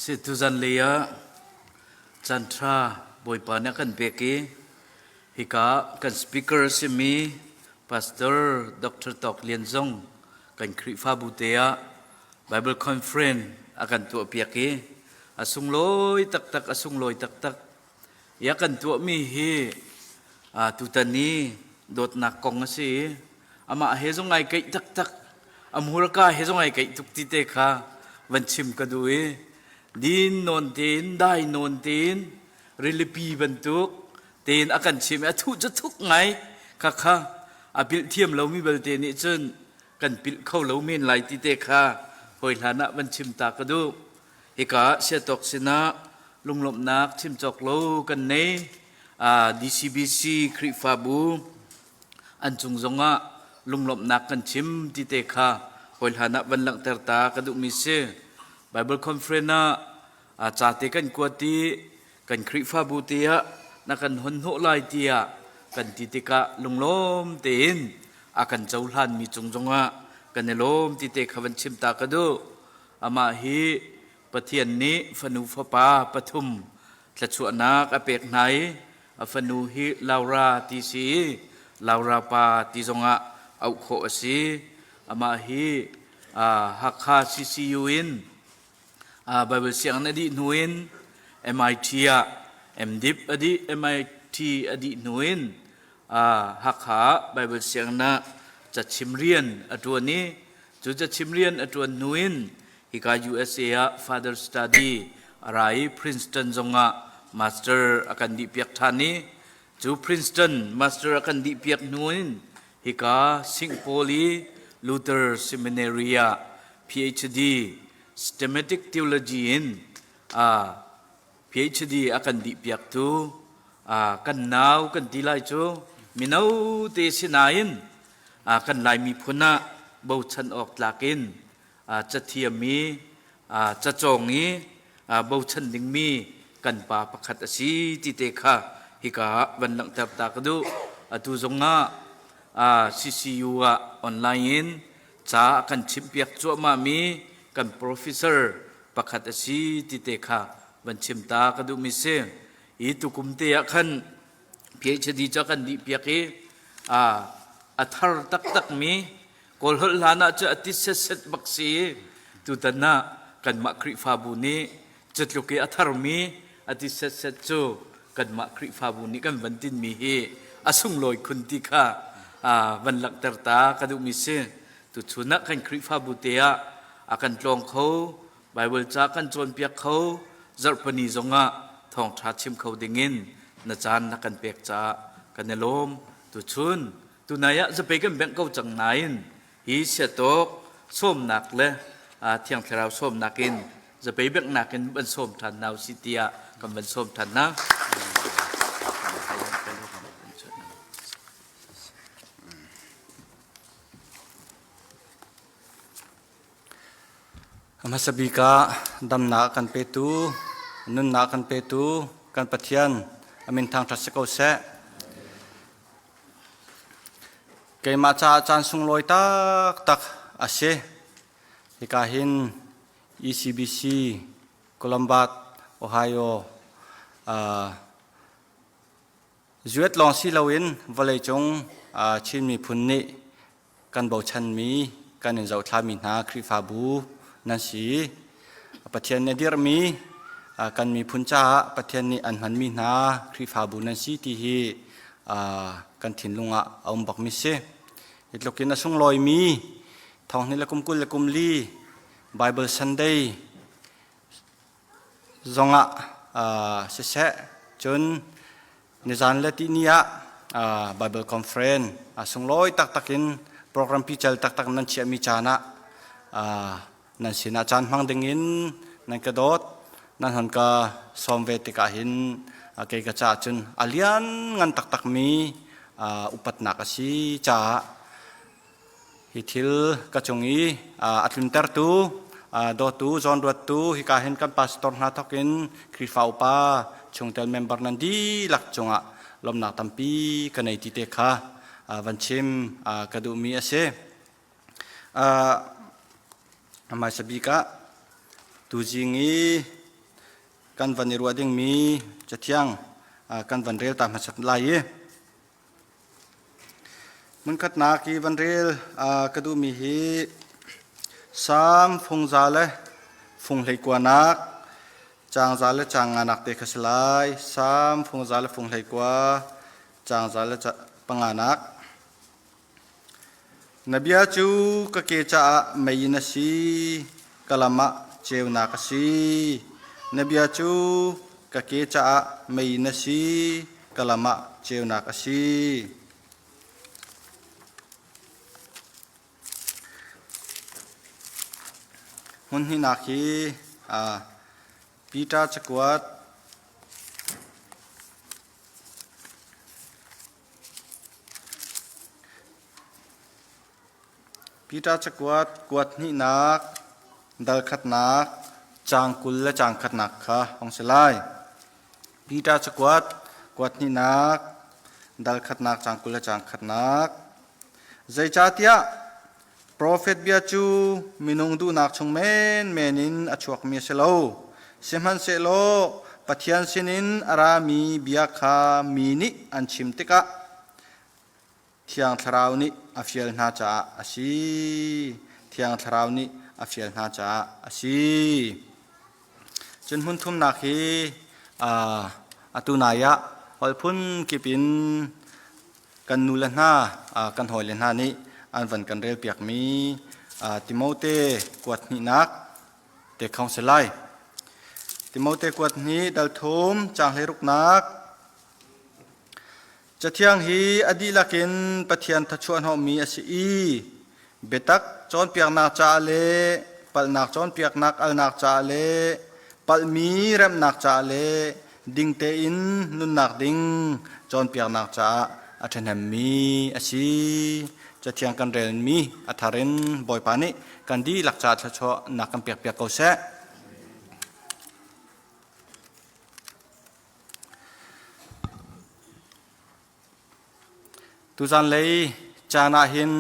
Si tuzan lei ah caan ṭha Bawipa nih a kan pek i hika kan speaker a simi Pastor Dr. Tawk Lian zong kan Khrihfabu te ah Bible Conference a kan tuahpiak i a sunglawi taktak a sunglawi taktak. I a kan tuahmi hi tutan i dawtnak kong a si i amah he zong ai keih taktak a hmurka he zong ai keih tuk ti te kha van chim ka duh i din nawn tein dai nawn tein rilipi bantuk tein a kan chim i a thuh cu thuk ngai kha kha a pilh thiam lomi belte nih cun kan pilh kho lo men lai ti te kha hawi hlan ah van chim ta ka duh. Hika siatawk sinah lunglawmhnak chim cawk lo kan nei. DCBC Khrihfabu an cung zongah lunglawmhnak kan chim ti te kha hawi hlan ah van langhter ta ka duhmi si. Bible Conference ah ca te kan kuat i kan Khrihfabu te ah na kan hon hnawh lai tiah kan ti tikah lunglawm tein a kan cohlanmi cung zongah kan i lawm ti te kha van chim ta ka duh. Amah hi Pathian nih fanu fapa pathum thluachuahnak a pek hna i a fanu hi Laura ti si i Laura pa ti zongah auh khawh a si. Amah hi Hakha CCU in Baibal sianginn a dih hnu in MIT ah MDip a dih MIT a dih hnu in Hakha Baibal sianginn ah cachim rian a ṭuan i cu cachim rian a ṭuan hnu in hika USA ah Father Study a ra i Princeton zongah master a kan dihpiak ṭhan i cu Princeton master a kan dihpiak hnu in hika St. Paul i Luther Seminary ah PhD Systematic Theology in PhD a kan dihpiaktu kan nau kan ti lai cu mino te sinain kan Lai miphun ah bochan awk tlak in cathiam i cacawng i bochan dingmi kan pa pakhat a si ti te kha hika ah van langhter ta ka duh. Atu zongah CCU ah online in ca a kan chimhpiak cuahmahmi kan professor pakhat a si ti te kha van chim ta ka duhmi si. Hi tukum te ah khan PhD cu kan dihpiak i a thar taktakmi Kawl holh hlan ah cu a ti setset bak si i tutan ah kanmah Khrihfabu nih cutluk i a tharmi a ti setset cu kanmah Khrihfabu nih kan van tinmi hi a sunglawi khun ti kha van langhter ta ka duhmi si. Tuchun ah kan Khrihfabu te ah a kan tlawng kho, Baibal ca kan cawnpiak kho, zarhpini zongah thawngṭha chim kho dingin na caan na kan pek caah kan i lawm. Tuchun tunai ah zapei kan bengh ko cang nain hi siatawk sawmnak le Thiang Thlarau sawmnak in zapei benghnak in van sawm ṭhan hna usih tiah kan van sawm ṭhan hna. Hmasa bik ah damnak kan petu, nunnak kan petu kan Pathian a min thangṭhat si ko seh. Keimah caah caan sunglawi taktak a si. Hika hin ECBC Columbus, Ohio uh, zuet lawng si loin vawleicung uh, Chin miphun nih kan bochanmi kan in zohthlami hna Khrihfabu nan si. Pathian nih a dirhmi kan miphun caah Pathian nih an hmanmi hna Khrihfabu nan si ti hi kan thinlung ah a um bakmi si. Hi tluk in a sunglawimi thonghnih le kum 20 le kum li Bible Sunday zongah siseh cun Nizan le tihni ah Bible Conference a sunglawi taktak in program pical taktak nan chiahmi caan ah nan sinah caan hmang dingin nan ka dawt nan hon ka sawm ve tikah hin kei ka caah cun a lian ngan taktakmi upatnak a si caah Hi thil ka cung i a tluntertu, dawtu, zawnruattu, hika hin kan pastor hna thawkin Khrihfa upa chungtel member nan dihlak cungah lawmnak tampi ka nei ti te kha van chim ka duhmi a si. Hmaisa bik ah tuzing i. kan van i ruah dingmi cathiang kan van rel ta hmasat lai i hmunkhatnak i van rel ka duhmi hi Salm fungza le fung hleikuanak caangza le caangnganak te kha si lai. Salm fungza le fung hleikua caangza le panganak. Na bia cu ka ke caah meiinn a si, ka lam ah ceunak a si. Na bia cu ka ke caah meiinn a si, ka lam ah ceunak a si. Hmun hnihnak hi Peter cakuat Peter cakuat kuat hnihnak, dal khatnak, caang 20 le caang khatnak kha hong si lai. Peter cakuat kuat hnihnak, dal khatnak, caang 20 le caang khatnak. Zeicahtiah profet bia cu minung duhnak chung menmen in a chuakmi a si lo. Sihmanhsehlaw Pathian sinin a rami bia kha mi nih an chim tikah Thiang Thlarau nih a fial hna caah a si. Thiang Thlarau nih a fial hna caah a si. Cun hmun thumnak hi atu nai ah holh phun kip in kan nu le hna kan hawile hna nih an van kan relpiakmi Timote kuat hnihnak te khong si lai. Timote kuat hnih dal thum caang hleiruknak Cathiang hi a dihlak in Pathian thachuahhnawhmi a si i biatak cawnpiaknak caah le palhnak cawnpiaknak alnak caah le palhmi remhnak caah le ding tein nunnak ding cawnpiaknak caah a ṭhahnemmi a si. Cathiang kan relmi a thar in Bawipa nih kan dihlak caah thluachuahnak kan pekpiak ko seh. Tuzan lei caan ah hin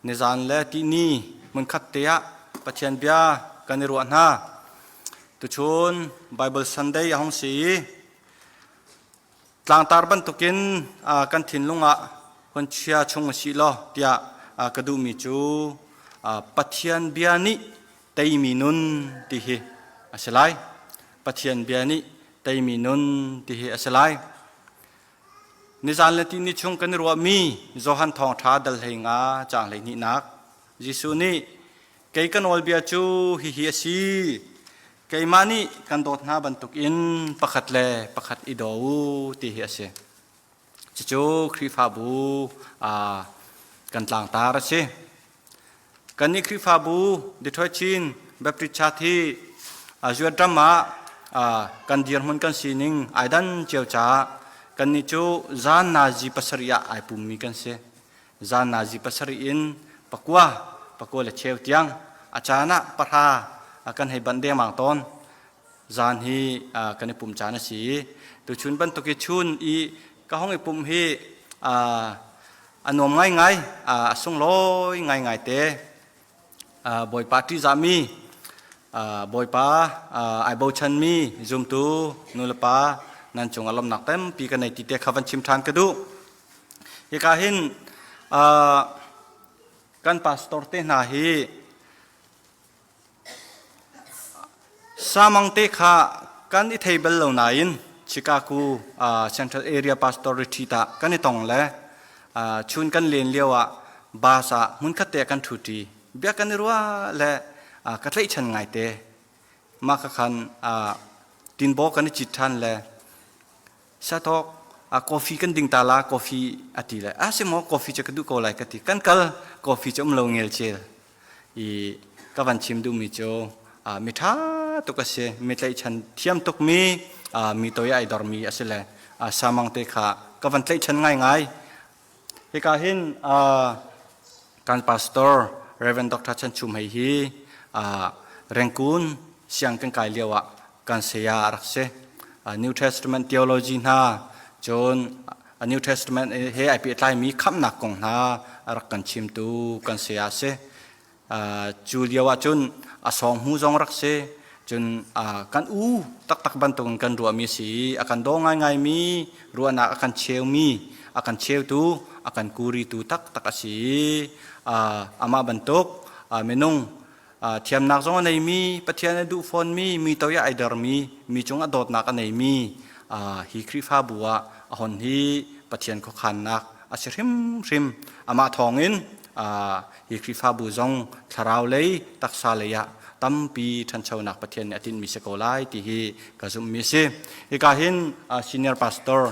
nizan le tihni hmunkhat te ah Pathian bia kan i ruah hna. Tuchun Bible Sunday a hung si i tlangtar bantukin kan thinlung ah hun chia chung a si law tiah ka duhmi cu Pathian bia nih teimi nun ti hi a si lai. Pathian bia nih teimi nun ti hi a si lai. Nizan le tihni chung kan i ruahmi Johan Thawngṭha dal hlei nga caang 12nak Jesuh nih kei ka nawlbia cu hihi a si keimah nih kan dawt hna bantukin pakhat le pakhat i daw u ti hi a si. Cucu Khrihfabu kan tlangtar a si. Kannih Khrihfabu Detroit Chin Baptist Church hi Zuat ram ah kan dirhmun kan sining ai dan cio caah kannih cu zan nazi pasarih ah ai pummi kan si. Zan nazi pasarih in pakua, pakua le cheu tiang a caan ah pahra kan hei banh dengmang tawn. Zan hi kan i pum caan a si i tuchun bantuk i chun i ka hong i pumh hi a nuam ngaingai, a sunglawi ngaingai te. Bawipa ṭihzahmi, Bawipa ai bochanmi zumtu nulepa nan cung ah lawmhnak tampi ka nei ti te kha van chim ṭhan ka duh. Hika hin kan pastor te hna hi Samang te kha kan i thei bal lo nain Chicago Central Area Pastor Retreat ah kan i tong le chun kan len lio ah bus ah hmunkhat te kan ṭhuṭi. Bia kan i ruah le ka tlaihchan ngaite. Mah kha khan tinbaw kan i cit ṭhan le sathawk coffee kan ding ta la coffee a ti le a si maw coffee cu ka duh ko lai ka ti. Kan kal coffee cu um lo ngelcel. I ka van chim duhmi cu mi ṭha tuk a si, mi tlaihchan thiam tukmi, mi toi ai dormi a si le samang te kha ka van tlaihchan ngaingai. Hika hin kan pastor Reverend Dr. Chan Chum Hei hi Rengkun siang kan kai lio ah kan saya a rak si. New Testament theology hna cun New Testament he ai pehtlaimi khamhnak kong hna a rak kan chimtu kan saya a si. Cu lio ahcun a sawng hmu zong rak si. Cun kan u taktak bantukin kan ruahmi a si i a kan daw ngaingaimi, ruahnak a kan cheumi, a kan cheutu, a kan kuritu taktak a si i amah bantuk minung thiamnak zong a neimi, Pathian a duh fawnmi, mi toi ah ai dermi, mi cung ah dawtnak a neimi hi Khrihfabu ah a hon hi Pathian khuakhannak a si hrimhrim. Amah thawngin hi Khrihfabu zong thlarau lei, taksa lei ah tampi ṭhanchonak Pathian nih a tinhmi si ko lai ti hi ka zumhmi a si. Hika hin senior pastor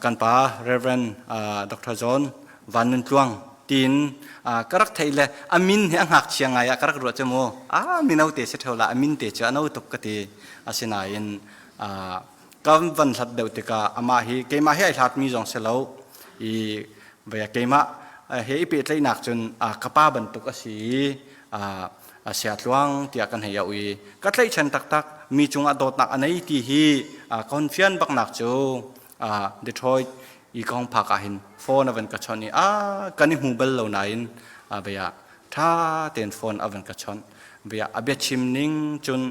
kan pa Reverend Dr. John Van Nun Tluang tiin ka rak theih le a min hi a ngakchia ngai ah ka rak ruah cu mu a mino te si ṭheo la a min te cu a no tuk ka ti asinain kan van hlat deuh tikah amah hi keimah hi ai hlatmi zong si lo i vaya keimah he i pehtlaihnak cun ka pa bantuk a si i a sia tluang tiah kan hei auh i ka tlaihchan taktak mi cungah dawtnak a nei ti hi ka hun fian baknak cu Detroit i ka hong phak ah hin phone a van ka chawnh i a kan i hmu bal lo nain bia ṭha tein phone a van ka chawnh bia a biachim ning cun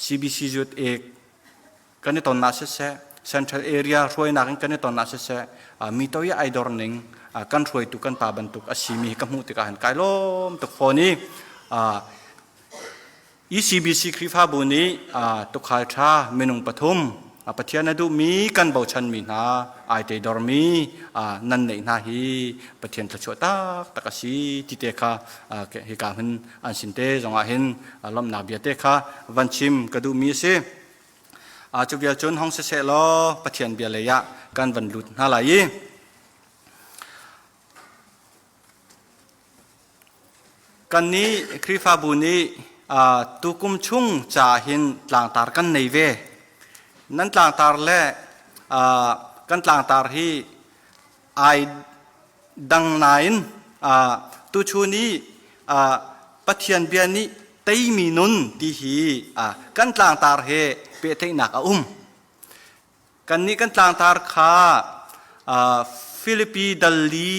CBC zut ek kan i ton ah siseh central area hruainak in kan i ton ah siseh mi toi ai dor ning kan hruaitu kan pa bantuk a simi ka hmuh tikah hin kai lawm tuk fawn i ECBC Khrihfabu nih tukhal ṭha minung pathum Pathian a duhmi kan bochanmi hna ai teidormi nan neih hna hi Pathian thluachuah taktak a si ti te kha hika hmun an sin te zongah hin lawmhnak bia te kha van chim ka duhmi a si. Cu vial cun hong siseh law Pathian bia lei ah kan van lut hna lai i Kannih Khrihfabu nih tukum chung ca hin tlangtar kan nei ve. Nan tlangtar le kan tlangtar hi ai dang nain tuchun i Pathian bia nih teimi nun ti hi kan tlangtar he pehtlaihnak a um. Kannih kan tlangtar kha Filipi dal li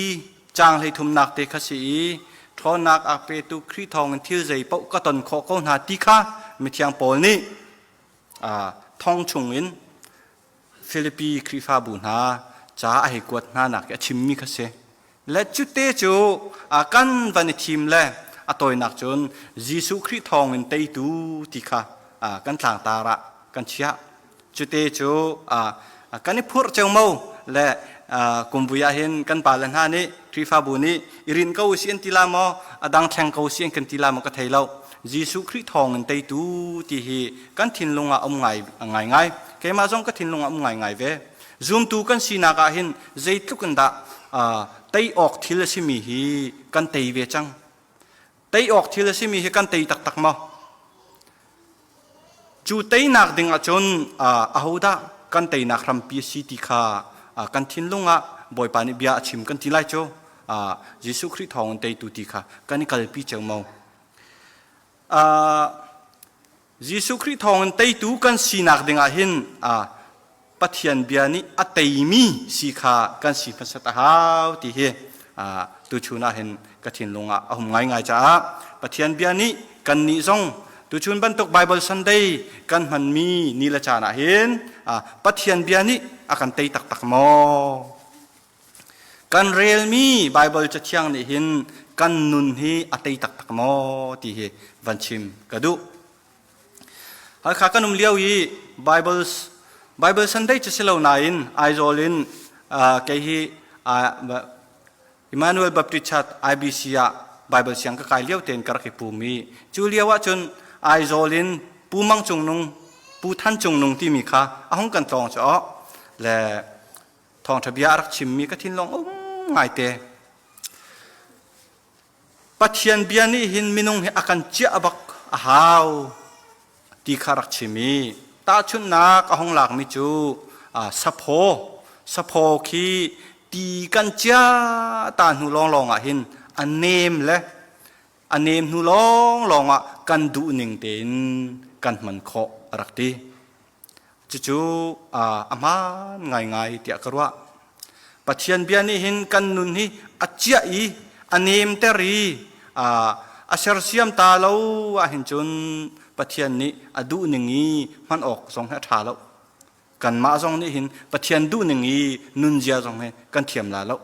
caang hleithumnak te kha si i ṭhawnnak a petu Khrih thawngin thil zei paoh ka ton khawh ko hna ti kha mithiang Paul nih thong chungin Filipi Khrihfabu hna ca a hei kuat hna nak i a chimmi kha si. Le cute cu kan van i thim le a tawinak cun Jesuh Khrih thawngin teitu ti kha kan tlangtar ah kan chiah. Cute cu kan i phurh ceomo le kumvui ah hin kan pale hna nih Khrihfabu nih i rin ko usih an ti la maw a dang thleng ko usih an kan ti la maw ka thei lo. Jesuh Khrih thawngin teitu ti hi kan thinlung ah um ngai ngai ngai. Keimah zong ka thinlung ah um ngai ngai ve. Zumtu kan sinak ah hin zeitluk in dah tei awk thil a simi hi kan tei ve cang. Tei awk thil a simi hi kan tei taktak maw? Cu teinak ding ahcun ahodah kan teinak hrampi a si ti kha kan thinlung ah Bawipa nih bia a chim kan ti lai cu Jesuh Khrih thawng in teitu ti kha kan i kalpi ceomo. Jesuh Khrih thawngin teitu kan sinak dingah hin Pathian bia nih a teimi si kha kan si hmasat a hau ti hi tuchun ah hin ka thinlung ah a hum ngaingai caah Pathian bia nih kannih zong tuchun bantuk Bible Sunday kan hmanmi ni le caan ah hin Pathian bia nih a kan tei taktak maw? Kan relmi Baibal Cathiang nih hin kan nun hi a tei taktak maw ti hi van chim ka duh. Halkha kan um lio i Bible Bible Sunday cu si lo nain Aizawl in kei hi Emmanuel Baptist Church IBC ah Bible siang ka kai lio tein ka rak i pum i cu lio ahcun Aizawl in Pu Mang Cung Nung Pu Than Cung Nung timi kha a hung kan tlawng cu le Thawngṭha bia a rak chimmi ka thinlung um ngaite. Pathian bia nih hin minung hi a kan ciah bak a hau ti kha rak chim i tahchunhnak a hung lakmi cu saphaw saphaw khi ti kan cia ta hnu lawnglawng ah hin a nem le a nem hnu lawnglawng ah kan duh ning tein kan hman khawh a rak ti. Cucu a hmaan ngaingai tiah ka ruah. Pathian bia nih hin kan nun hi a ciah i a nemter i a a sersiam ta lo ahhin cun Pathian nih a duhning i hman awk zong hi a ṭha lo. Kanmah zong nih hin Pathian duhning i nunzia zong hi kan thiam la lo.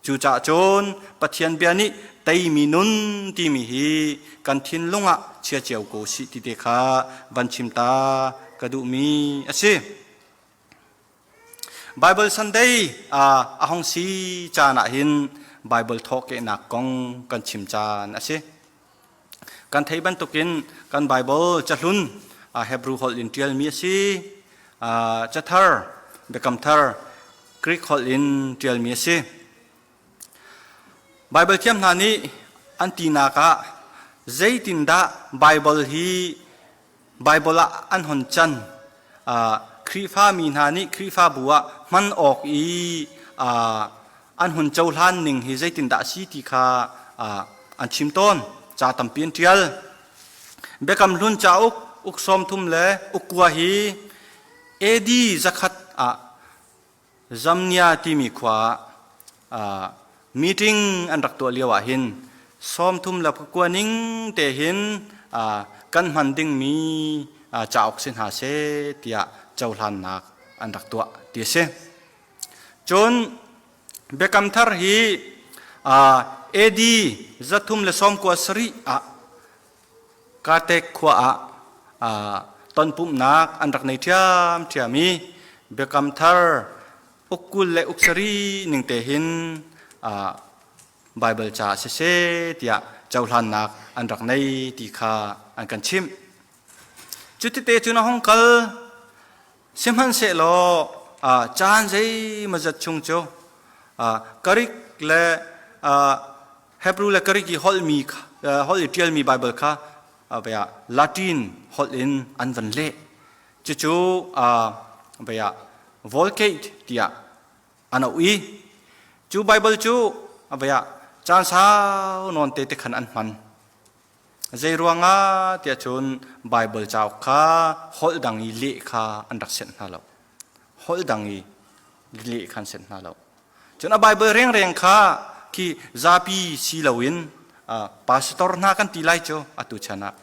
Cucaah cun Pathian bia nih teimi nun timi hi kan thinlung ah chia cio ko sih ti te kha van chim ta ka duhmi a si. Bible Sunday a hong si caan ah hin Bible thawhkehnak kong kan chim caan a si. Kan theih bantukin kan Bible cahlun Hebrew holh in ṭialmi a si. Cathar, Biakam Thar, Greek holh in ṭialmi a si. Bible thiam hna nih an tinak ah zeitindah Bible hi Bible ah an hon can? Khrihfa mi hna nih Khrihfabu ah hman awk i an hun cohlan ning hi zeitindah a si ti kha an chim tawn. Ca tampi an ṭial. Biakam Hlun cauk uk 30 le uk 9 hi AD 100 ah Zamnia timi khua ah meeting an rak tuah lio ah hin 39 ning te hin kan hman dingmi cauk si hna seh tiah cohlannak an rak tuah ti a si. Cun Biakam Thar hi AD 397 ah Katek khua ah tonpumhnak an rak nei ṭhiamṭhiam i Biakam Thar uk 20 le uk 7 ning te hin Baibal ca siseh tiah cohlannak an rak nei ti kha an kan chimh. Cutite cun a hung kal. Sihmanhsehlaw caan zeimawzat chung cu Greek le Hebrew le Greek i holhmi holh i ṭialmi Baibal kha Latin holh in an van leh. Cucu Vulgate tiah an auh i cu Baibal cu caan sau nawn te te khan an hman. Zei ruangah tiah cun Baibal cauk kha holh dang i leh kha an rak senh hna lo. Holh dang i leh kha an senh hna lo. Cun a Baibal rengreng kha khi zapi si loin pastor hna kan ti lai cu atu chan ah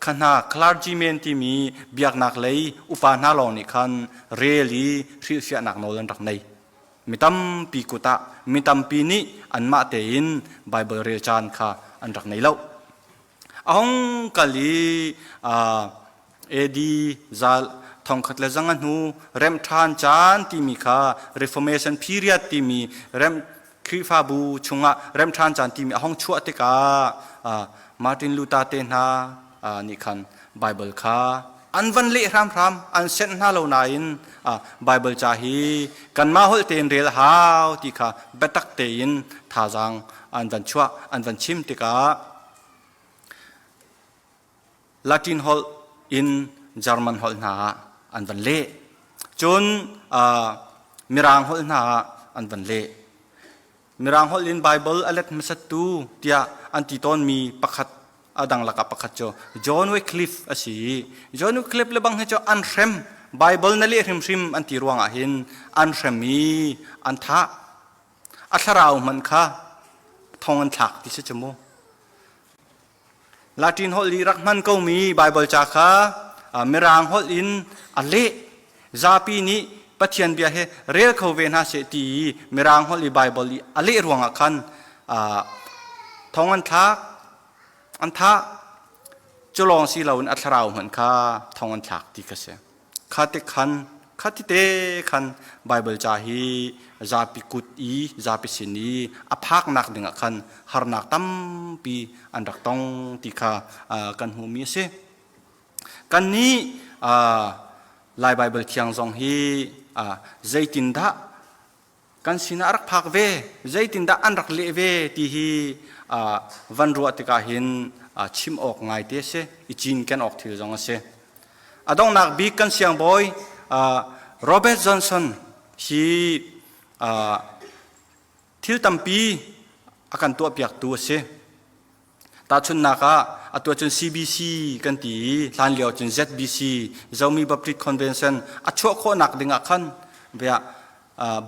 kha hna clergyman timi biaknak lei upa hna lawng nih khan rel i hrilhfiahnak nawl an rak nei. Mi tampi kut ah mi tampi nih anmah tein Baibal rel caan kha an rak nei lo. A hung kal i AD zal thongkhat le zanga hnu remh ṭhan caan timi kha Reformation period timi rem Khrihfabu chungah remh ṭhan caan timi a hung chuah tikah Martin Luther te hna nih khan Baibal kha an van leh hramhram an senh hna lo nain Baibal ca hi kanmah holh tein rel hau ti kha biatak tein thazaang an van chuah an van chim tikah Latin holh in German holh hna ah an van leh. Cun Mirang holh hna ah an van leh. Mirang holh in Baibal a let hmasattu tiah an ti tawnmi pakhat a dang lakah pakhat cu John Wycliffe a si. John Wycliffe le bang hi cu an hrem. Baibal na leh hrimhrim an ti ruangah hin an hrem i an thah. A thlarau hmanh kha thong an thlak ti si cu mu. Latin holh i rak hman komi Baibal ca kha Mirang holh in a leh. Zapi nih Pathian bia he rel kho ve hna seh ti i Mirang holh i Baibal i a leh ruangah khan thong an thlak, an thah. Cu lawng si loin a thlarau hmanh kha thong an thlak ti kha si. Kha te khan kha ti te khan Baibal ca hi zapi kut i zapi sin i a phaknak dingah khan harnak tampi an rak tong ti kha kan hmuhmi a si. Kannih Lai Baibal Thiang zong hi zeitindah kan sinah a rak phak ve zeitindah an rak leh ve ti hi van ruah tikah hin chim awk ngai te a si i cinken awk thil zong a si. A donghnak bik kan siangbawi Robert Johnson hi thil tampi a kan tuahpiaktu a si. Tahchunhnak ah atu ahcun CBC kan ti i hlan lio ahcun ZBC Zomi Baptist Convention a chuah khawhnak ding ah khan bia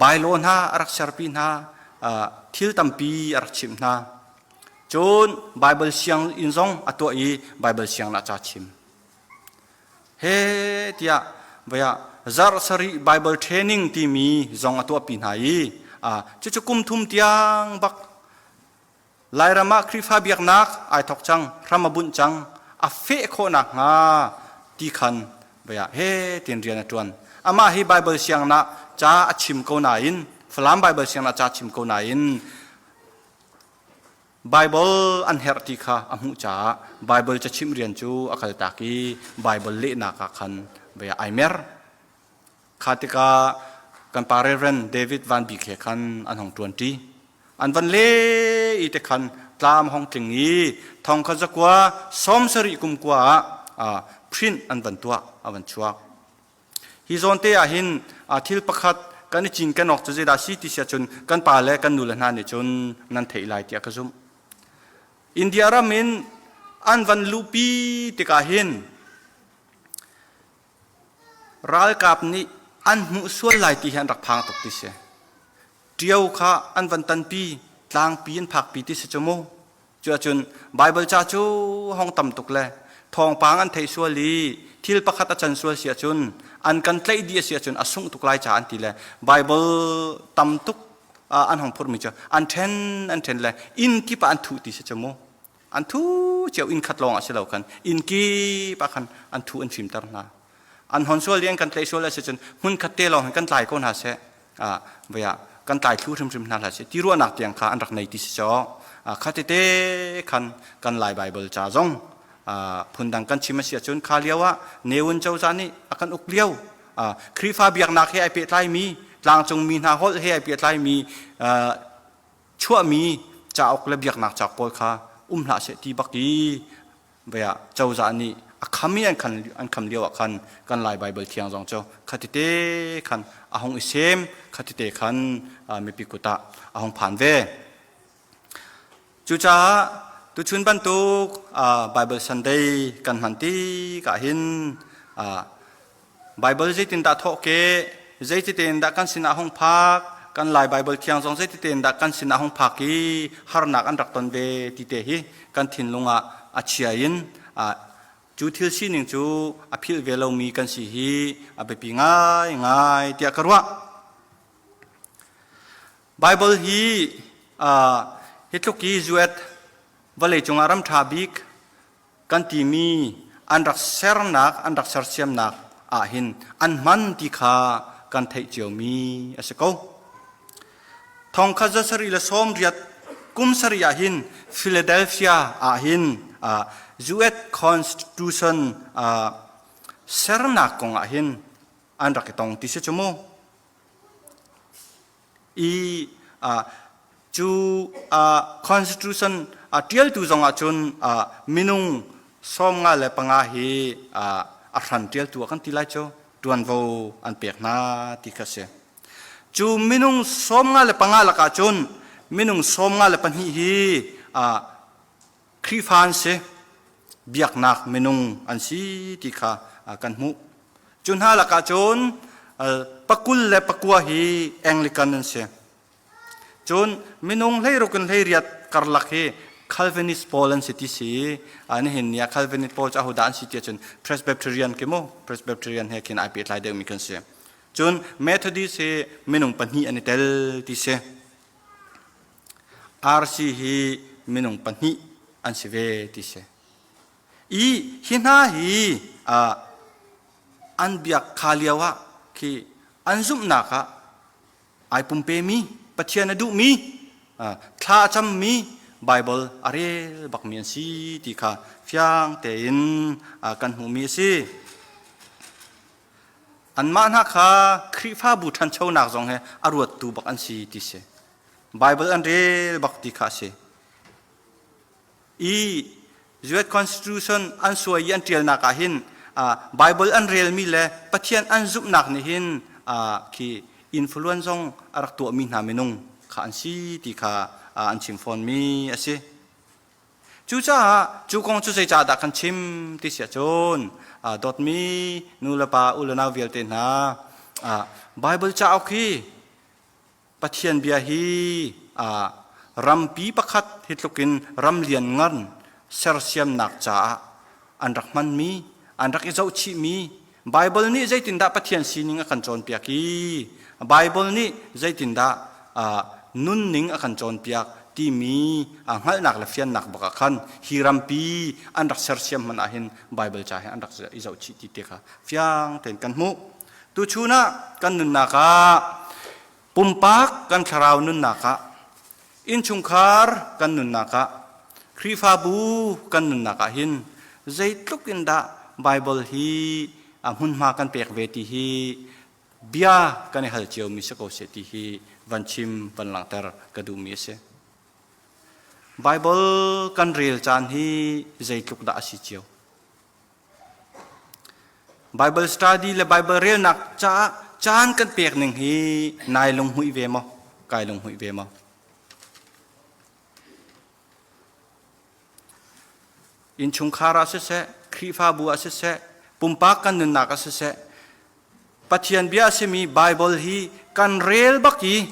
bylaw hna a rak serpi hna thil tampi a rak chimh hna. Cun Baibal sianginn zong a tuah i Baibal sianginn ah ca chim. He tiah vaya zarh sarih Bible training timi zong a tuahpi hna i cucu kum thum tiang bak Lairam ah Khrihfa biaknak ai thok cang, hram a bunh cang, a feh khawh nakhnga ti khan vaya he tin rian a ṭuan. Amah hi Bible siangnak ca a chim ko nain, Falam Bible siangnak ca chim ko nain Bible an herh ti kha a hmuh caah Bible cachimh rian cu a kaltak i Bible lehnak ah khan vaya ai mer. Kha tikah kan pa Reverend David Van Bik he khan an hong ṭuanṭi. An van le i te khan tlam hong tling i thong kha zakua 70 kum kua ah print an van tuah a van chuak. Hi zawn te ah hin thil pakhat kan i cinken awk cu zeidah si ti si ahcun kan pa le kan nu le hna nih cun nan theih lai tiah ka zumh. India ram in an van luhpi tikah hin Ralkap nih an hmuh sual lai ti hi an rak phang tuk ti si. Ṭio kha an van tanpi, tlangpi an phakpi ti si cu mu. Cu ahcun Baibal ca cu hong tam tuk le thawngpang an theih sual i thil pakhat a can sual si ahcun an kan tlaih dih a si ahcun a sungh tuk lai ca an ti le Baibal tam tuk an hong phurmi cu an ṭhen an ṭhen le inn kip ah an thuh ti si cu mu. An thu cio inn khat lawng ah si lo khan inn kip ah khan an thu an fimter hna. An hon sual i an kan tlaih sual a si cun hmun khat te lawng hin kan tlai ko hna seh. Voi ah kan tlai thlu hrimhrim hna hlah seh ti ruahnak tiang kha an rak nei ti si caw. Kha tete khan kan Lai Baibal ca zong phundang kan chim a si ahcun kha lio ah Ne Win cozah nih a kan uk lio Khrihfa biaknak he ai pehtlaimi tlangcung mi hna holh he ai pehtlaimi chuahmi cauk le biaknak cauk pawl kha um hlah seh ti bak i vea cozah nih a kham i an kham lio ah khan kan Lai Baibal thiang zong cu khatite khan a hung i sem khatite khan mipi kut ah a hung phan ve. Cucaah tuchun bantuk Bible Sunday kan hman tikah hin Baibal zeitindah thawhkeh, zeititein dah kan sinah hung phak, kan Lai Baibal thiang zong zeititein dah kan sinah hung phak i harnak an rak ton ve ti te hi kan thinlung ah a chia in cu thil sining cu a philh ve lomi kan si hi a biapi ngaingai tiah ka ruah. Baibal hi hi tluk i zuet vawleicung ah ram ṭha bik kan timi an rak sernak an rak sersiamnak ah hin an hman ti kha kan theih ciomi a si ko. Thongkhat za sarih le sawm riat kum sarih ah hin Philadelphia ah hin US Constitution sernak kong ah hin an rak i tong ti si cu mu. I cu constitution a ṭialtu zong ahcun minung 55 hi a hran ṭialtu ah kan ti lai cu ṭuanvo an pek hna ti kha si. Cu minung 55 lakah cun minung 52 hi Khrihfa an si, biaknak minung an si ti kha kan hmuh. Cu hna lakah cun pakul le pakua hi Anglican an si. Cun minung 16 in 18 karlak hi Calvinist pawl an si ti si. Nihin ni ah Calvinist pawl cu ahodah an si ti ahcun Presbyterian khi mu, Presbyterian he khin ai pehtlai deuhmi kan si. Cun Methodist hi minung pahnih an i tel ti si. RC hi minung pahnih an si ve ti si. I hi hna hi an biak kha lio ah khi an zumhnak ah ai pumpemi Pathian a duhmi thla a cammi Bible a rel bakmi an si ti kha fiang tein kan hmuhmi a si. Anmah hna kha Khrihfabu ṭhanchonak zong he a ruattu bak an si ti si. Bible an rel bak ti kha a si. I US Constitution an suai i an ṭialnak ah hin Bible an relmi le Pathian an zumhnak nih hin khi influence zong a rak tuahmi hna minung kha an si ti kha an chim fawnmi a si. Cucaah cu kong cu zeicahdah kan chim ti si ahcun dawtmi nu le pa u le nau vialte hna Bible cauk hi Pathian bia hi. Rampi pakhat hi tlukin ram lianngan sersiamnak caah an rak hmanmi, an rak i zohchihmi Baibal nih zeitindah Pathian sining a kan cawnpiak i Baibal nih zeitindah nunning a kan cawnpiak timi hngalhnak le fiannak bak ah khan hi rampi an rak sersiam hmanh ah hin Baibal ca he an rak i zohchih ti te kha fiang tein kan hmuh. Tuchun ah kan nunnak ah pumpak kan thlarau nunnak ah innchungkhar kan nunnak ah Khrihfabu kan nunnak ah hin zeitluk in dah Baibal hi a hmunhma kan pek ve ti hi bia kan i hal ciomi si ko seh ti hi van chim van langhter ka duhmi a si. Baibal kan rel caan hi zeitluk dah a si cio? Bible study le Bible relnak caah caan kan pek ning hi nai lunghmuih ve maw? Kai lunghmuih ve maw? Innchungkhar ah siseh, Khrihfabu ah siseh, pumpak kan nunnak ah siseh, Pathian bia a simi Bible hi kan rel bak i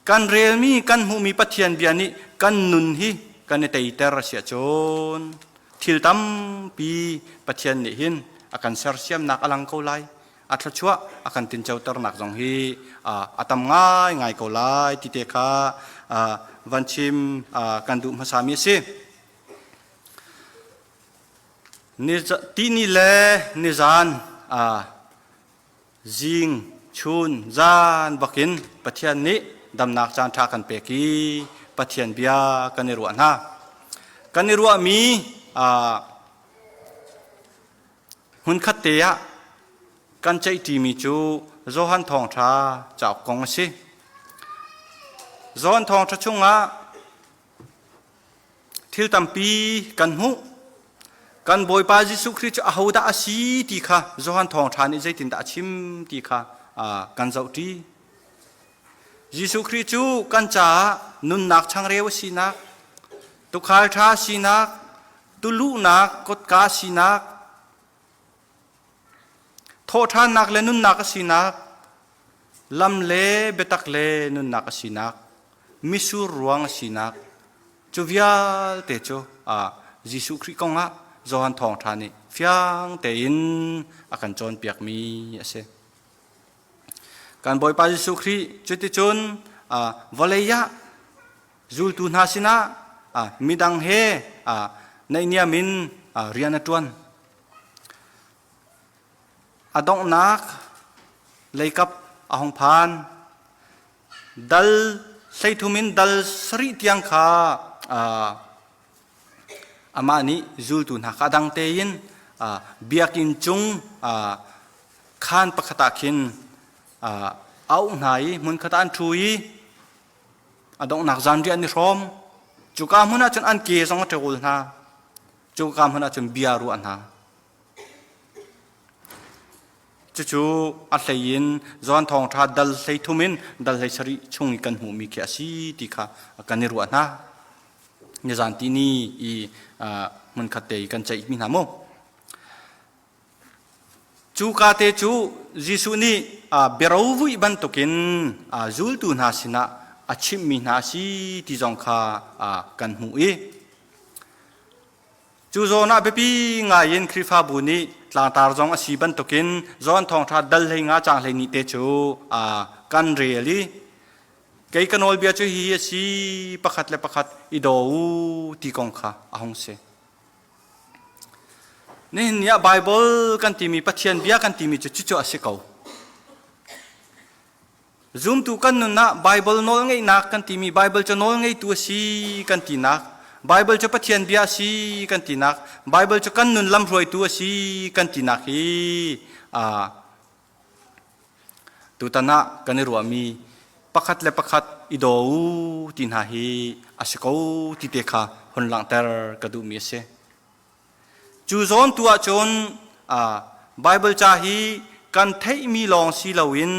kan relmi kan hmuhmi Pathian bia nih kan nun hi kan i teiter a si ahcun thil tampi Pathian nih hin a kan sersiamnak a lang ko lai. A thluachuah a kan tincoternak zong hi a tam ngaingai ko lai ti te kha van chim kan duh hmasami a si. Tihni le nizan zing chun zan bakin Pathian nih damnak caan ṭha kan pek i Pathian bia kan i ruah hna. Kan i ruahmi Hmunkhat te ah kan ceihṭimi cu Johan Thawngṭha cauk kong a si. Johan Thawngṭha chungah thil tampi kan hmuh. Kan Bawipa Jesuh Khrih cu ahodah a si ti kha Johan Thawngṭha nih zeitindah a chim ti kha kan zohṭi. Jesuh Khrih cu kan caah nunnak changreu a sinak, tuukhal ṭha sinak, tuluhnak kotka sinak, thawhṭhannak le nunnak a sinak, lam le biatak le nunnak a sinak, misur ruang a sinak, cu vialte cu Jesuh Khrih kong ah Johan Thawngṭha nih fiang tein a kan cawnpiakmi a si. Kan Bawipa Jesuh Khrih cuticun vawlei ah Zultu hna sinah midang he naihniam in rian a ṭuan. A donghnak leikap a hung phan. Dal 13 in dal 7 tiang kha amah nih zultu hna kha a dang tein biakinn cung khaan pakhat ah khin a auh hna i hmunkhat ah an ṭhu i A donghnak zanriah an i hrawm. Cuka hmun ah cun an ke zong a ṭawl hna. Cuka hmun ah cun bia a ruah hna. Cucu a hlei in Johan Thawngṭha dal 13 in dal 17 chung i kan hmuhmi khi a si ti kha kan i ruah hna. Nizan tini i hmunkhat te i kan ceihmi hna mu. Cuka te cu Jesuh nih biarovuih bantukin zultu hna sinah a chimhmi hna a si ti zong kha kan hmuh i cu zawn ah biapi ngaiin Khrihfabu nih tlangtar zong a si bantukin John Thawngṭha dal 15 caang 12 te cu kan rel i kei ka nawlbia cu hihi a si pakhat le pakhat i daw u ti kong kha a hung si. Nihin ni ah Baibal kan timi Pathian bia kan timi cu cucu a si ko. Zumtu kan nun ah Baibal nawlngeihnak kan timi Baibal cu nawlngeitu a si kan tinak, Baibal cu Pathian bia a si kan tinak, Baibal cu kan nun lamhruaitu a si kan tinak hi tutan ah kan i ruahmi pakhat le pakhat i daw u ti hna hi a si ko ti te kha hun langhter ka duhmi a si. Cu zawn tu ahcun Baibal ca hi kan theihmi lawng si loin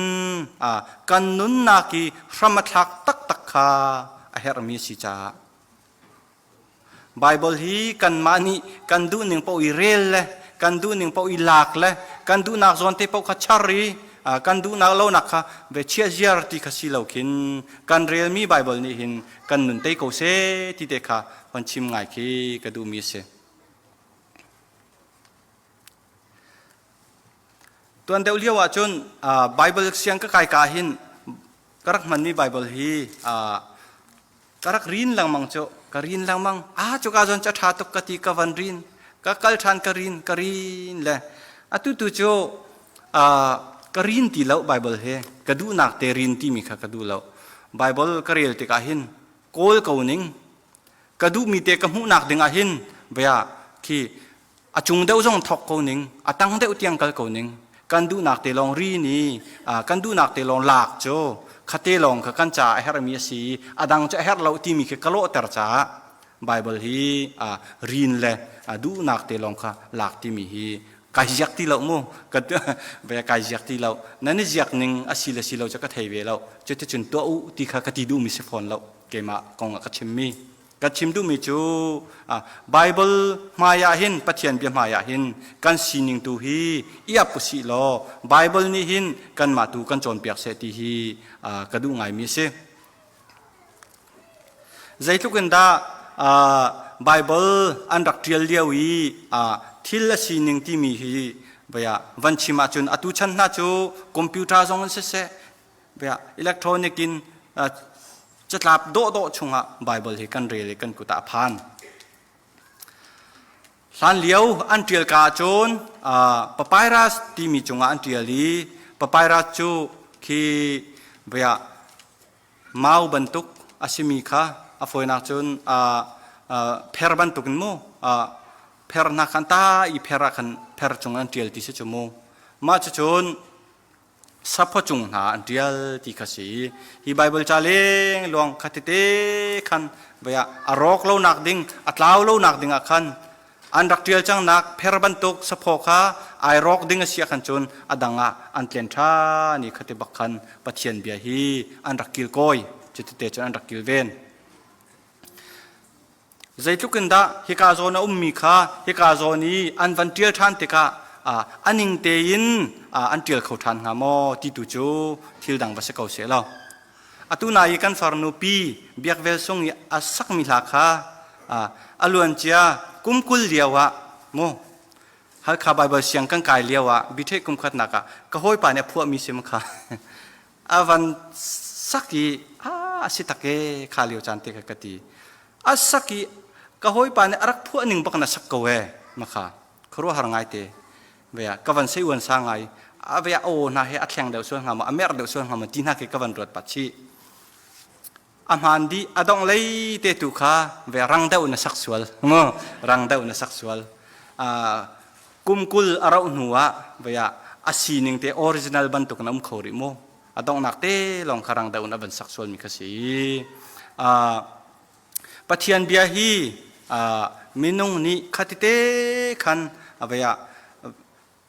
kan nunnak i hram a thlak taktak kha a herhmi a si caah Baibal hi kanmah nih kan duhning paoh i rel le kan duhning paoh i lak le kan duhnak zawn te paoh kha char i Kan duhnak lonak kha ve chia ziar ti kha si lo khin kan relmi Bible nih hin kan nun tei ko seh ti te kha hon chim ngai khi ka duhmi a si. Tuan deuh lio ahcun Bible siang ka kai ka hin ka rak hmanmi Bible hi ka rak rin lengmang cu ka rin lengmang. Ah, cuka zawn cu a ṭha tuk ka ti, ka van rin, ka kal ṭhan, ka rin, ka rin le atu tu cu ka rin ti lo. Bible he ka duhnak te rin timi kha ka duh lo. Bible ka rel tikah hin kawl ko ning, ka duhmi te ka hmuhnak ding ah hin bia khi a cung deuh zong thok ko ning, a tang deuh tiang kal ko ning. Kan duhnak te lawng rin i kan duhnak te lawng lak cu khate lawng kha kan ca a herhmi a si, a dang cu a herh lo timi khi ka lawhter caah Bible hi rin le duhnak te lawng kha lak timi hi kai ziak ti lo mu. Ka kai ziak ti lo. Nan i ziak ning a si le si lo cu ka thei ve lo. Cuticun tuah u ti kha ka ti duhmi si fawn lo. Keimah kong ah ka chimmi, ka chim duhmi cu Bible hmai ah hin, Pathian bia hmai ah hin kan sining tu hi i ap usih law Bible nih hin kanmah tu kan cawnpiak seh ti hi ka duh ngaimi a si. Zeitluk in dah Bible an rak ṭial lio i thil a sining timi hi bia van chim ahcun atu chan hna cu computer zong in siseh, bia electronic in catlap dawhdawh chungah Bible hi kan rel i kan kut ah a phan. Hlan lio an ṭial ka ahcun papyrus timi cungah an ṭial i papyrus cu khi bia mau bantuk a simi kha a fawinak cun pher bantuk in mu pher hna khan ta i pher ah khan pher cung an ṭial ti si cu mu. Mah cucun saphaw cung hna an ṭial ti kha si. Hi Baibal ca lengluang kha tete khan vei ah a rawk lonak ding, a tlau lonak ding ah khan an rak ṭial cangnak pher bantuk saphaw kha ai rawk ding a si ah khan cun a dang ah an tlen ṭhan i khati bak khan Pathian bia hi an rak kilkawi, cu tete cun an rak kilven. Zeitluk in dah hika zawn a ummi kha hika zawn i an van ṭial ṭhan tikah a ning tein an ṭial kho ṭhan hnga maw ti tu cu thil dang va si ko seh law. Atu na i kan farnu pi Biakvel Sung i a sakmi hla kha a luancia kum 20 lio ah mu Halkha Bible siang kan kai lio ah biṭheh kum khatnak ah ka hawipa nih a phuahmi sim kha a van sak i a si tak e kha lio caan te kha ka ti. A sak i ka hawipa nih a rak phuah ning bak na sak ko e makha khuaruahhar ngai te vea ka van sei uan sa ngai a vea aw hna he a thleng deuh sual hnga maw, a mer deuh sual hnga maw ti hna khi ka van ruat pat chih. A hmaan dih. A dongh lei te tu kha ve rang deuh na sak sual mu, rang deuh na sak sual. Kum 20 a rauh hnu ah vea a sining te original bantuk na um kho rih mu. A donghnak te lawng kha rang deuh na van sak sual mi kha si. Pathian bia hi minung nih khatite khan vea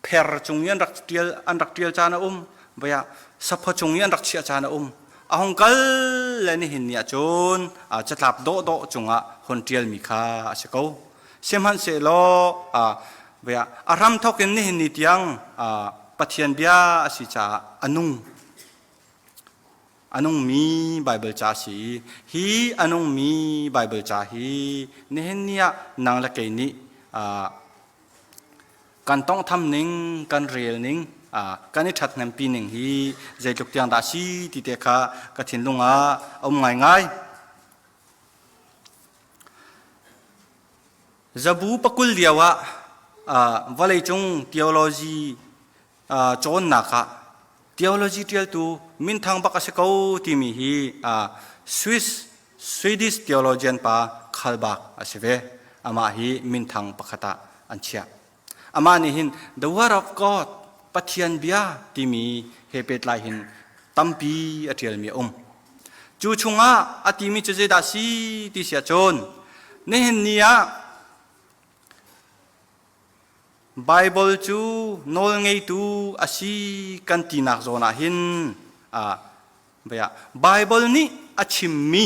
pher cung i an rak ṭial, an rak ṭial caan a um, vei ah saphaw cung i an rak chiah caan a um. A hung kal le nihin ni ahcun catlap dawhdawh cungah hon ṭialmi kha a si ko. Sihmanhsehlaw vei ah a hramthawk in nihin ni tiang Pathian bia a si caah a nung. A nungmi Baibal ca a si. Hi a nungmi Baibal ca hi nihin ni ah nang le kei nih kan tawnghtham ning, kan rel ning, kan i ṭhathnempi ning hi zeitluk tiang dah a si ti te kha ka thinlung ah a um ngaingai. Zabu pakul lio ah vawleicung theology cawnnak ah theology ṭialtu minthang bak a si ko timi hi Swiss Swedish theologian pa Khalbak a si ve. Amah hi minthang pakhat ah an chiah. Amah nih hin The Word of God, Pathian bia timi he pehtlai hin tampi a ṭialmi a um. Cu chungah a timi cu zeidah si ti si ahcun nihin ni ah Baibal cu nawlngeitu a si kan tinak zawn ah hin Baibal nih a chimmi,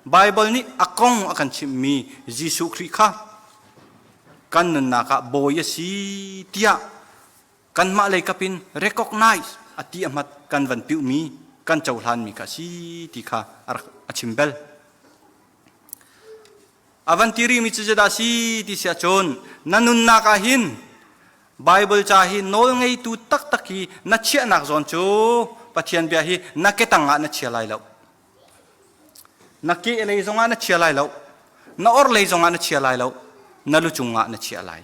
Baibal nih a kong a kan chimhmi Jesuh Khrih kha kan nunnak ah bawi a si tiah kanmah lei kap in recognize. a ti a hmat kan van piuhmi kan cohlanmi kha a si ti kha a rak a chim bel. A van ti rihmi cu zeidah a si ti si ahcun na nunnak ah hin Bible ca hi nawl ngeitu taktak hi na chiahnak zawn cu Pathian bia hi na ketang ah na chia lai lo. Na ke lei zongah na chia lai lo. Na or lei zongah na chia lai lo. Na lu cungah na chiah lai.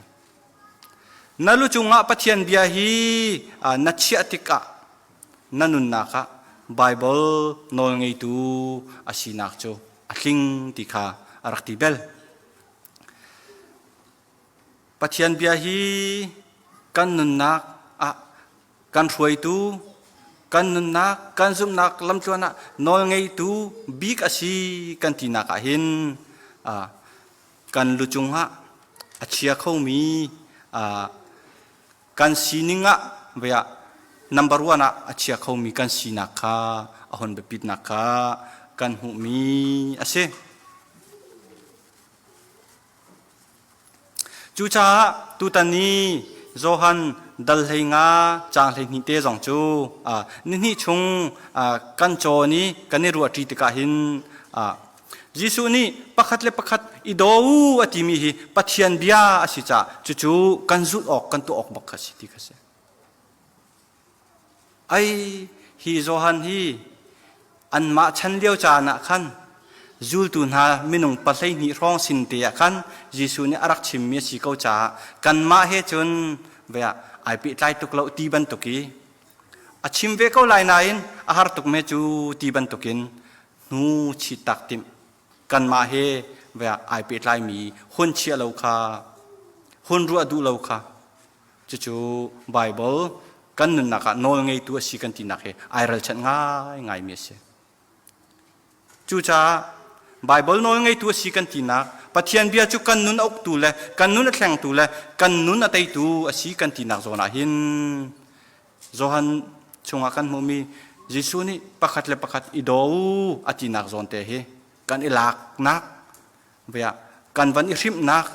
Na lu cungah Pathian bia hi na chiah tikah na nunnak ah Bible nawlngeitu a sinak cu a tling ti kha a rak ti bel. Pathian bia hi kan nunnak ah kan hruaitu, kan nunnak, kan zumhnak lamtluan ah nawlngeitu bik a si kan tinak ah hin kan lu cungah a chia khomi kan sining ah vea number one ah a chia khomi kan sinak kha a hon biapitnak kha kan hmuhmi a si. Cucaah tutan i Johan dal 15 caang 12 te zong cu nihnih chung kan cawn i kan i ruahṭi tikah hin Jesuh nih pakhat le pakhat i daw u a timi hi Pathian bia a si caah cucu kan zulh awk kan tuah awk bak kha si ti kha si. Ai hi Johan hi anmah chan lio caan ah khan zultu hna minung 12 hrawng sin te ah khan Jesuh nih a rak chimmi a si ko caah kanmah he cun vea ai pehtlai tuk lo ti bantuk i a chim ve ko lai nain a har tuk me cu ti bantukin hnu chit tak timh kanmah he vea ai pehtlaimi hun chia lo kha hun ruah duh lo kha cucu Bible kan nunnak ah nawl ngeitu a si kan tinak he ai ralchanh ngaingaimi a si. Cucaah Bible nawl ngeitu a si kan tinak Pathian bia cu kan nun a uktu le kan nun a thlengtu le kan nun a teitu a si kan tinak zawn ah hin Johan chungah kan hmuhmi Jesuh nih pakhat le pakhat i daw u a tinak zawn te hi kan i laknak Bia kan van i hrimhnak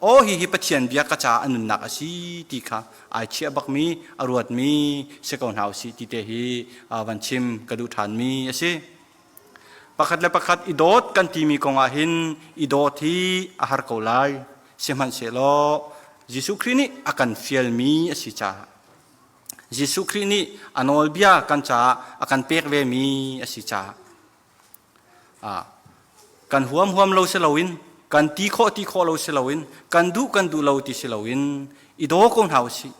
aw hi hi Pathian bia ka ca a nunnak a si ti kha ai chiah bakmi a ruatmi si ko hna usih ti te hi van chim ka duh ṭhanmi a si. Pakhat le pakhat i dawt kan timi kong ah hin i dawt hi a har ko lai. Sihmanhsehlaw Jesuh Khrih nih a kan fialmi a si caah Jesuh Khrih nih a nawlbia kan caah a kan pek vemi a si caah Kan huam huam lo si loin, kan ti khawh ti khawh lo si loin, kan duh kan duh lo ti si loin i daw ko hna usih.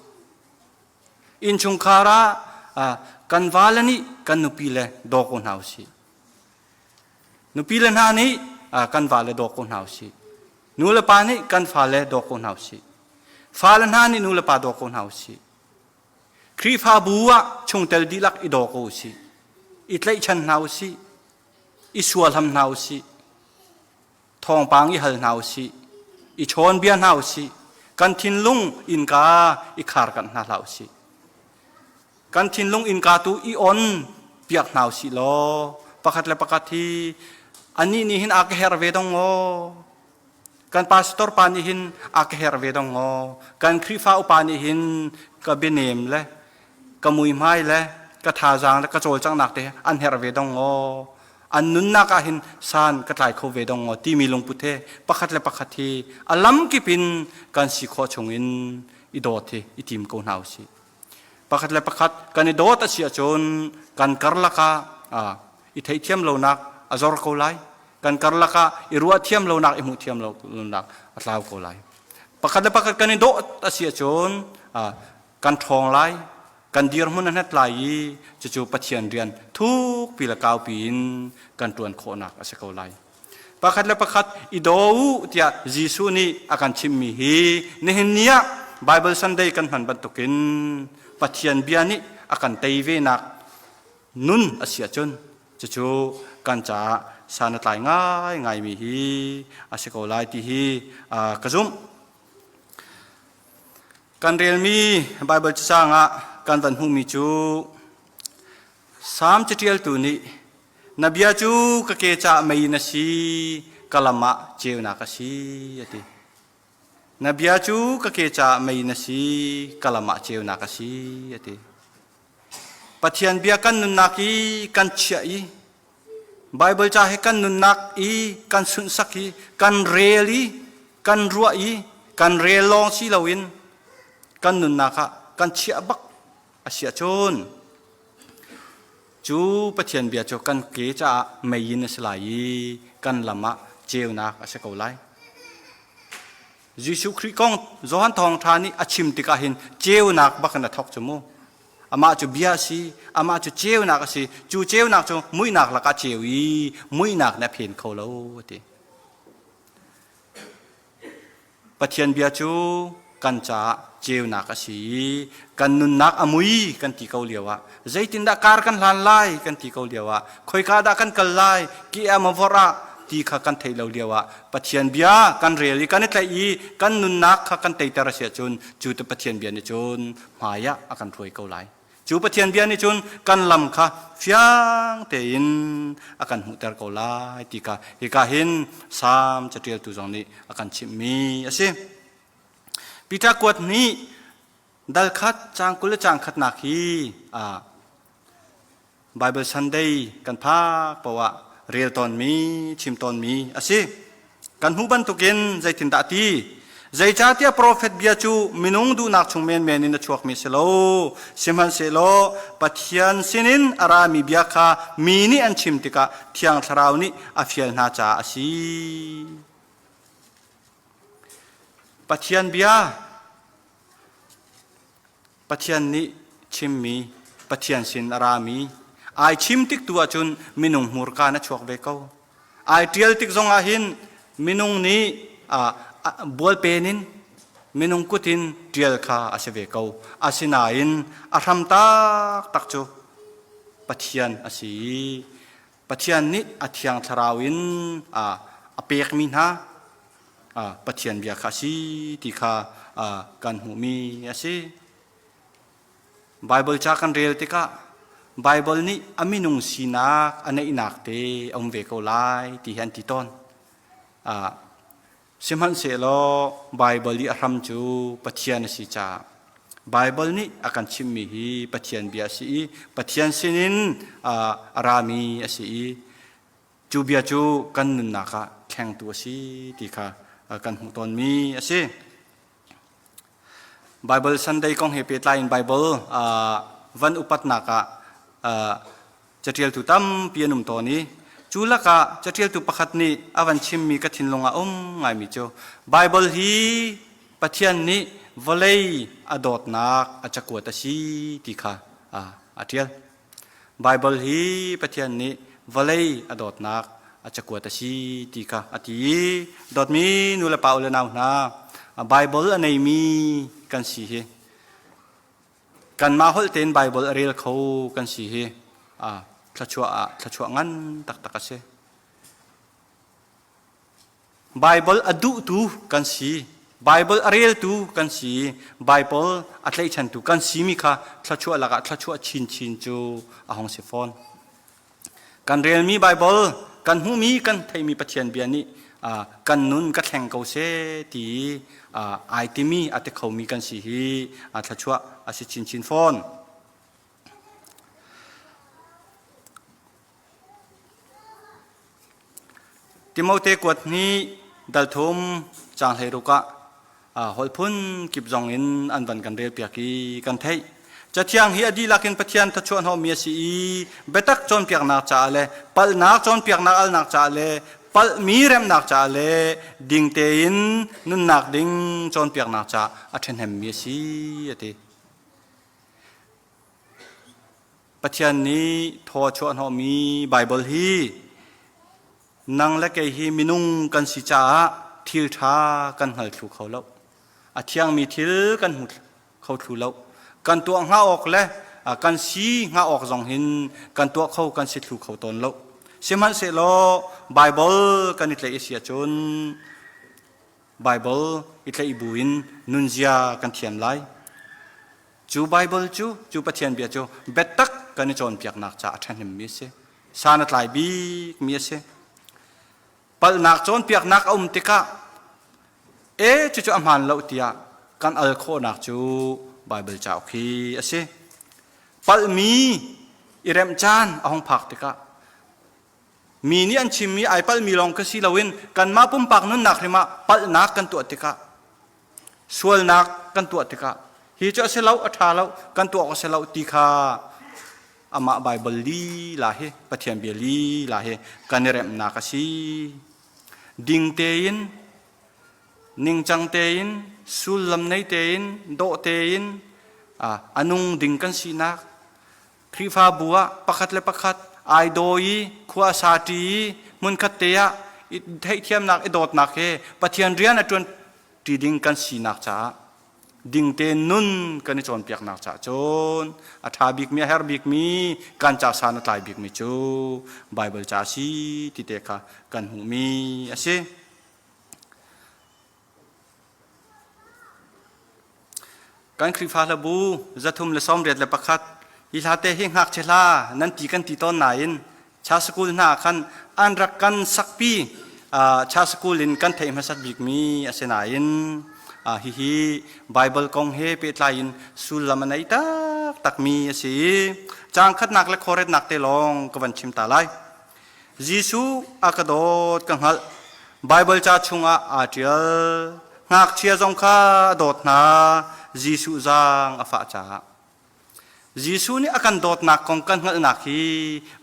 Innchungkhar ah kan vale nih kan nupi le daw ko hna usih. Nupi le hna nih kan vale daw ko hna usih. Nu le pa nih kan fale daw ko hna usih. Fale hna nih nu le pa daw ko hna usih. Khrihfabu ah chungtel dihlak i daw ko usih. I tlaihchan hna usih. I sualham hna usih. Thawngpang i hal hna usih. I chawnbia hna usih. Kan thinlung innka i khar kanh hna hlah usih. Kan thinlung innka tu i on piak hna usih law pakhat le pakhat hi anih nih hin a ka her ve dong maw? Kan pastor pa nih hin a ka herh ve dong maw? Kan Khrihfa upa nih hin ka bianem le ka muihmai le ka thazaang le ka cawlcanghnak te an herh ve dong maw? An nunnak ah hin san ka tlai kho ve dong maw timi lungput he pakhat le pakhat hi a lamkip in kan si khawh chung in i dawt hi i tim ko hna usih. Pakhat le pakhat kan i dawt a si ahcun kan karlak ah i theihthiam lonak a zor ko lai. Kan karlak ah i ruah thiam lonak i hmuh thiam lonak a tlau ko lai. Pakhat le pakhat kan i dawt a si ahcun kan ṭhawng lai, kan dirhmun a hnet lai i cucu Pathian rian thukpi le kaupi in kan ṭuan khawhnak a si ko lai. Pakhat le pakhat i daw u tiah Jesuh nih a kan chimhmi hi nihin ni ah Bible Sunday kan hman bantukin Pathian bia nih a kan tei venak nun a si ahcun cucu kan caah san a tlai ngaingaimi hi a si ko lai ti hi ka zumh. Kan relmi Baibal cacang ah kan van hmuhmi cu Salm caṭialtu nih na bia cu ka ke caah mei na si, ka lam ah ceunak a si a ti. Na bia cu ka ke caah mei na si, ka lam ah ceunak a si a ti. Pathian bia kan nunnak i kan chiah i Baibal ca hi kan nunnak i kan sunhsak i kan rel i kan ruah i kan rel lawng si loin kan nunnak ah kan chiah bak a si ahcun cu Pathian bia cu kan ke caah meiinn a si lai i kan lam ah ceunak a si ko lai. Jesuh Khrih kong Johan Thawngṭha nih a chim tikah hin ceunak bak in a thawk cu mu. Amah cu bia a si, amah cu ceunak a si. Cu ceunak cu muihnak lakah ceu i muihnak nih a phen kho lo a ti. Pathian bia cu kan caah ceunak a si i kan nunnak a mui kan ti ko lio ah zeitindah kar kan hlan lai kan ti ko lio ah khoika dah kan kal lai ki a ma vorh ah ti kha kan theih lo lio ah Pathian bia kan rel i kan i tlaih i kan nunnak kha kan teiter a si ahcun cu te Pathian bia nih cun hmai ah a kan hruai ko lai. Cu Pathian bia nih cun kan lam kha fiang tein a kan hmuhter ko lai ti kha hika hin Salm caṭialtu zong nih a kan chimhmi a si. Peter kuat nih dal khat caang 20 le caang khatnak hi Bible Sunday kan phak paoh ah rel tawnmi, chim tawnmi a si. Kan hmuh bantukin zeitindah a ti? Zeicahtiah profet bia cu minung duhnak chung menmen in a chuakmi a si lo. Sihmanhsehlaw Pathian sinin a rami bia kha mi nih an chim tikah Thiang Thlarau nih a fial hna caah a si. Pathian bia Pathian nih chimmi Pathian sin a rami ai chim tik tu ahcun minung hmurka in a chuak ve ko. Ai ṭial tik zong ah hin minung nih bualpen in minung kut in ṭial kha a si ve ko. Asinain a hram taktak cu Pathian a si i Pathian nih a thiang thlarau in a pekmi hna Pathian bia kha a si ti kha kan hmuhmi a si. Baibal ca kan rel tikah Baibal nih a minung sinak a neihnak te a um ve ko lai ti hi an ti tawn. Sihmanhsehlaw Baibal i a hram cu Pathian a si caah Baibal nih a kan chimhmi hi Pathian bia a si i Pathian sinin a rami a si i cu bia cu kan nunnak ah thlengtu a si ti kha kan hmuh tawnmi a si. Bible Sunday kong he pehtlai in Bible van upatnak ah caṭialtu tampi an um tawn i cu lakah caṭialtu pakhat nih a van chimmi ka thinlung ah um ngaimi cu Bible hi Pathian nih vawlei a dawtnak a cakuat a si ti kha a ṭial. Baibal hi Pathian nih vawlei a dawtnak a cakuat a si ti kha a ti i dawtmi nu le pa u le nau hna Baibal a neimi kan si hi kanmah holh tein Baibal a rel kho kan si hi thluachuah ah thluachuah ngan taktak a si. Baibal a duhtu kan si, Baibal a reltu kan si, Baibal a tlaihchantu kan simi kha thluachuah lakah thluachuah chinchin cu a hung si fawn. Kan relmi Baibal, kan hmuhmi, kan theihmi Pathian bia nih kan nun ka thleng ko seh ti ai timi a ti khomi kan si hi thluachuah a si chinchin fawn. Timote kuat hnih dal thum caang 16 ah holh phun kip zong in an van kan relpiak i kan theih. Cathiang hi a dihlak in Pathian thluachuah hnawhmi a si i biatak cawnpiaknak caah le palhnak cawnpiaknak alnak caah le palhmi remnak caah le ding tein nunnak ding cawnpiaknak caah a ṭhahnemmi a si a ti. Pathian nih thaw a chuah hnawhmi Baibal hi nang le kei hi minung kan si caah thil ṭha kan hngal thlu kho lo. A thiangmi thil kan hmu kho thlu lo. Kan tuah hnga awk le kan si hnga awk zong hin kan tuah kho kan si thlu kho tawn lo. Sihmanhsehlaw Baibal kan i tlaih a si ahcun Baibal i tlaih buin nunzia kan thiam lai. Cu Baibal cu, cu Pathian bia cu biatak kan i cawnpiaknak caah a ṭhahnemmi a si. San a tlai bikmi a si. Palhnak cawnpiaknak a um tikah, e cucu a hmaan lo tiah kan al khawhnak cu Baibal cauk hi a si. Palhmi i remh caan a hung phak tikah mi nih an chimmi ai palhmi lawng ka si loin kanmah pumpak nunnak hrim ah palhnak kan tuah tikah sualnak kan tuah tikah hi cu a si lo a ṭha lo kan tuah awk a si lo ti kha amah Baibal lila hi Pathian bia lila hi kan i remhnak a si. Ding tein ningcang tein sullam nei tein dawh tein a nung ding kan sinak Khrihfabu ah pakhat le pakhat ai daw i khua a sa ṭi i hmunkhat te ah i theihthiamnak i dawtnak he Pathian rian a ṭuan ṭi ding kan sinak caah dingte nun kan i cawnpiaknak caah cun a ṭha bikmi a herh bikmi kan ca san a tlai bikmi cu Baibal ca a si ti te kha kan hmuhmi a si. Kan Khrihfa hlabu 381 hi hla te hi ngakchia hla nan ti kan ti tawn nain cha school hna khan an rak kan sakpi cha school in kan theih hmasat bikmi a si nain hihi Bible kong he pehtlai in sullam a nei taktakmi a si. Caang khatnak le khuaretnak te lawng ka van chim ta lai. Jesuh a ka dawt ka hngalh. Baibal ca chungah aa ṭial. Ngakchia zong kha a dawt hna. Jesuh zaang a fah caah. Jesuh nih a kan dawtnak kong kan hngalhnak hi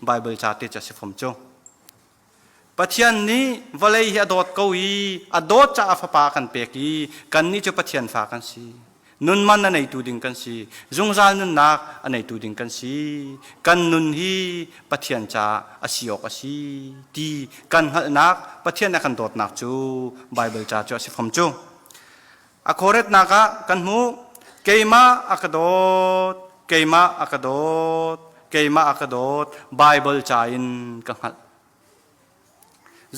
Baibal ca te cu a si fom cu. Pathian nih vawlei hi a dawt ko i a dawt caah a fapa a kan pek i kannih cu Pathian fa kan si. Nun man a neitu ding kan si. Zungzal nunnak a neitu ding kan si. Kan nun hi Pathian caah a si awk a si ti kan hngalhnak Pathian a kan dawtnak cu Baibal ca cu a si fom cu. A khuaretnak ah kan hmuh keimah a ka dawt, keimah a ka dawt, keimah a ka dawt Baibal ca in ka hngalh.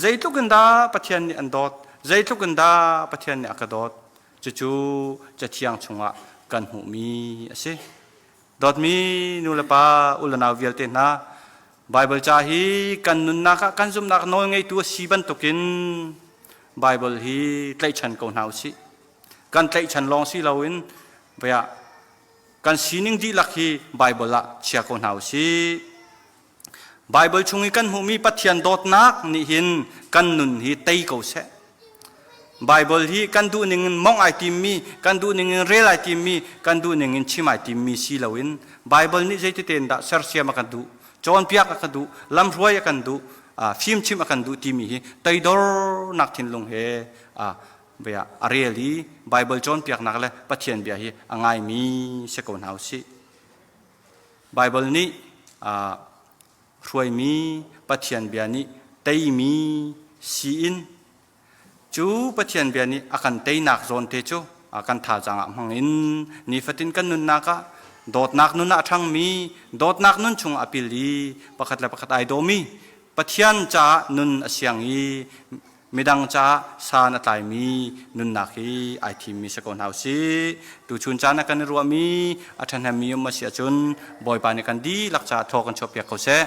Zeitluk in dah Pathian nih an dawt, zeitluk in dah Pathian nih a ka dawt, cucu Cathiang chungah kan hmuhmi a si. Dawtmi nu le pa, u le nau vialte hna, Baibal ca hi kan nunnak ah kan zumhnak nawl ngeitu a si bantukin Baibal hi tlaihchan ko hna u sih. Kan tlaihchan lawng si loin vaya kan sining dihlak hi Baibal ah chia ko hna u sih. Baibal chung i kan hmuhmi Pathian dawtnak nih hin kan nun hi tei ko seh. Baibal hi kan duh ning in mongh ai timmi, kan duh ning in rel ai timmi, kan duh ning in chim ai timmi si loin Baibal nih zeiti dah sersiam a kan duh, cawnpiak a kan duh, lamhruai a kan duh, fimchim a kan duh timi hi toidornak thinlung he bia a rel i Baibal cawnpiaknak le Pathian bia hi a ngaimi si ko hna u sih. Baibal nih hruaimi Pathian bia nih teimi si in cu Pathian bia nih a kan teinak zawn te cu kan thazaang ah hmang in nifatin kan nunnak ah dawtnak nun ah a ṭhangmi dawtnak nun chung a pil i pakhat le pakhat ai dawmi Pathian caah nun a siang i midang caah san a tlaimi nunnak hi ai thimmi si ko hna usih. Tuchun caan ah kan i ruahmi a ṭhahnemmi um a si ahcun Bawipa nih kan dihlak caah thaw kan chuahpiak ko seh.